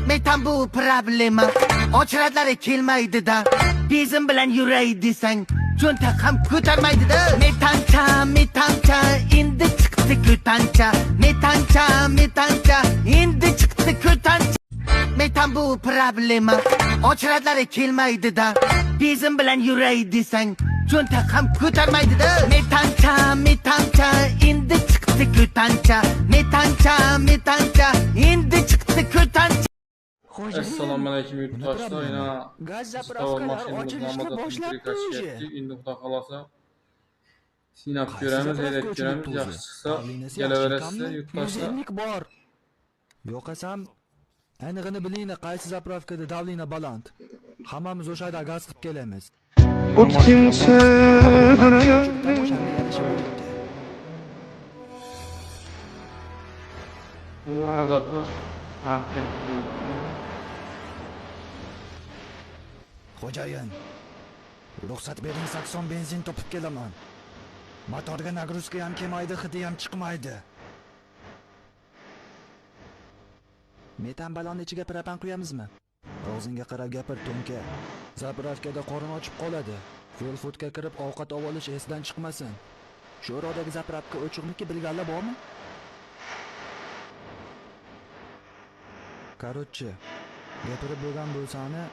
Metan bu problema. Ochiradlari kelmaydi-da. Bezim bilan yuray desang, cho'ntak ham ko'tarmaydi-da. Metancha, metancha, endi chiqdi ko'tancha. Metancha, metancha, endi chiqdi ko'tancha. Metan bu problema. Ochiradlari kelmaydi-da. Bezim bilan yuray desang, cho'ntak ham ko'tarmaydi-da. Metancha, metancha, endi chiqdi ko'tancha. Metancha, metancha, endi chiqdi ko'tancha. Assalomu alaykum yurtdoshlar. Yana Gaz Stol zapravkalar mashinamiz ochilishni Namazda boshlabdi chiqyapti. уже. Endi xudo xolasa sinab Qaysi ko'ramiz, zapravka haydab ko'ramiz. ochilibdi o'zi? Yaxshi chiqsa Davlinasi kelaverasiz yaxshi yurtdoshlar. 150 bor. Yo'qasam, anig'ini bilinglar, qaysi zapravkada davlina baland. Hammamiz o'sha yerda gaz qilib kelamiz. O'tkinchi O'shanga yarasha bo'libdi. Xo'jayin, ruxsat bering, 80 benzin topib kelaman. Motorga nagruzka ham kelmaydi, hidi ham chiqmaydi. Metan balonni ichiga propan quyamizmi? Og'zingga qarab gapir, to'nka. Zapravkada qorin ochib qoladi. Fuel foodga kirib ovqat olish esdan chiqmasin. Shu o'rodagi zapravka o'chiqmiki bilganlar bormi? Короче, gapirib bo'lgan bo'lsani